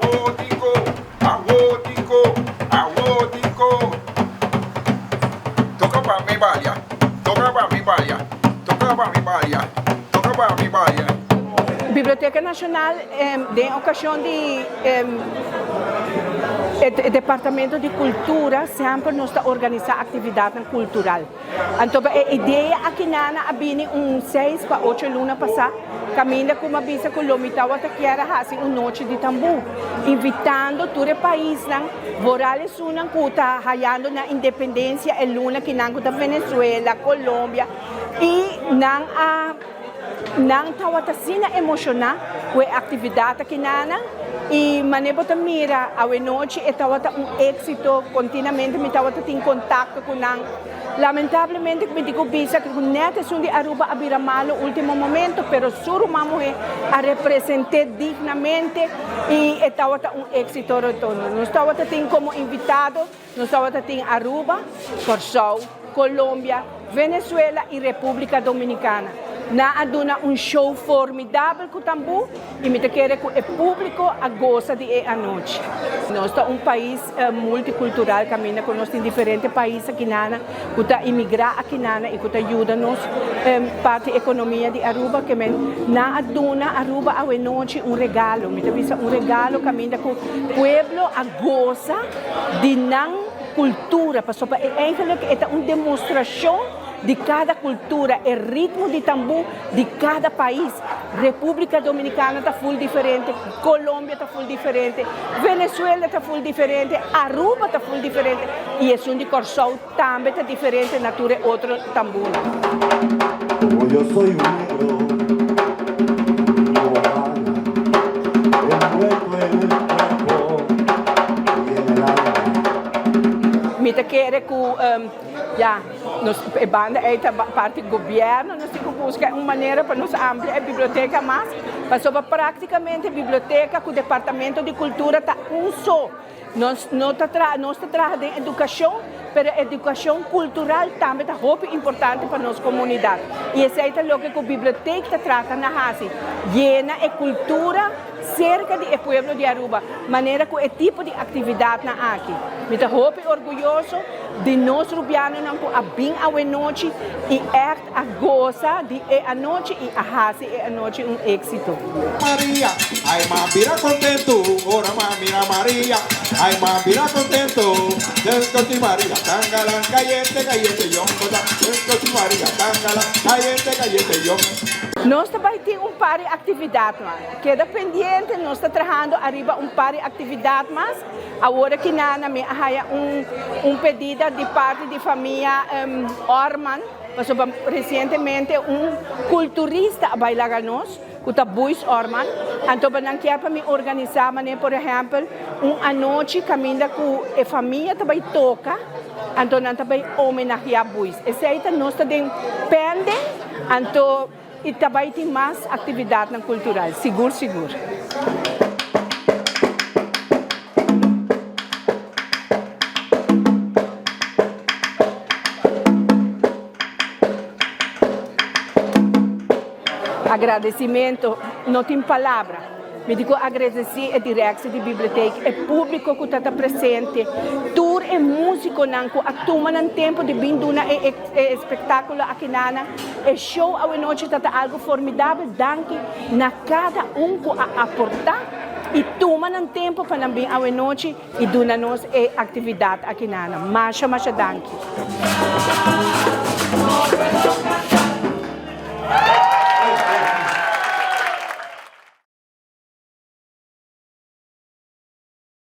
Awo tinko, awo tinko, awo tinko. Toka pa mi balia, toka pa mi balia, toka pa mi balia, toka pa mi balia. Biblioteca Nacional den ocasion di e departamento di cultura semper nos ta organisa actividadnan cultural. Anto pa e idea aki nana a bini un seis pa ocho luna pasá, kaminda ku mi a bisa ku lo mi tawata kier a hasi un nochi di tambú, invitando tur e paisnan, vooral esunnan ku ta hayando nan independensia e luna kinan ku ta Venezuela, Colombia, i nan a nan tawata asina emoshoná ku e aktividat aki nana, i manera bo ta mira awenochi e tawata un éksito, kontinamente mi tawata tin kontakto ku nan. Lamentablemente mi tin ku bisa ku nèt esun di Aruba a bira malu último momento, pero su ruman muhé a represent'é dignamente i e tawata un éksito rotondo. Nos tawata tin komo invitado, nos tawata tin Aruba, Kòrsou, Colombia, Venezuela i Repúblika Dominikana. Nan a duna un show formidabel ku tambú i mi ta kere ku e públiko a gosa di e anochi. Nos ta un pais multikultural kaminda ku nos tin diferente pais akinana ku ta imigrá akinana i ku ta yuda nos parti ekonomia di Aruba. Ke men nan a duna Aruba awenochi un regalo, mi ta bisa un regalo kaminda ku pueblo a gosa di nan Kultura, pasobra e eigenlijk e ta un demostrashon di kada kultura, e ritmo di tambú di kada pais. Repúblika Dominikana ta ful diferente, Colombia ta ful diferente, Venezuela ta ful diferente, Aruba ta ful diferente i esun di Kòrsou tambe ta diferente na tur e otro tambúnan. Como yo soy un negro cubano, envuelto en el cuerpo y en el alma. Mi ta kere ku ya nos e banda ei ta parti gobierno, nos tin ku buska un manera pa nos amplia e biblioteka mas, pasobra praktikamente biblioteka ku departamento di kultura ta un so. Nos no ta traha, nos ta traha den edukashon, pero edukashon kultural tambe ta hopi importante pa nos komunidat. I esei ta loke ku bibliotek ta trata na hasi, yena e kultura serka di e pueblo di Aruba, manera ku e tipo di aktividatnan aki. Mi ta hopi orguyoso di nos rubianonan ku a bin awenochi i ègt a gosa di e anochi i a hasi e anochi un éksito. Maria, ay m'a bira contento, ora m'a mira Maria, ay m'a bira contento, den cochi Maria, tangalan, cayente, cayente, yongo ta, den cochi Maria, tangalan, cayente, cayente, yongo. Nos ta bai tin un par di actividad mas. Keda pendiente, nos ta trahando ariba un par di actividad mas. Awor aki na mi a haya un un pedida di parti di famia Orman. Pasobra resientemente un kulturista a bai laga nos, ku ta Buis Orman, anto pa nan kier pa mi organisá manera por ehèmpel un anochi kaminda ku e famia ta bai toka, anto nan ta bai omenahiá Buis. Esei ta nos ta den pende, anto i ta bai tin mas aktividatnan kultural, sigur sigur. Agradecimento no tin palabra. Mi di cu agradeci e directie di biblioteek, e publico cu ta ta presente, tur e musiconan cu a tuma nan tempo di bin duna e espectaculo akinana. E show awenochi ta ta algo formidabel. Danki na cada un cu a aporta y tuma nan tempo pa nan bin awenochi y duna nos e actividad akinana. Masha masha danki.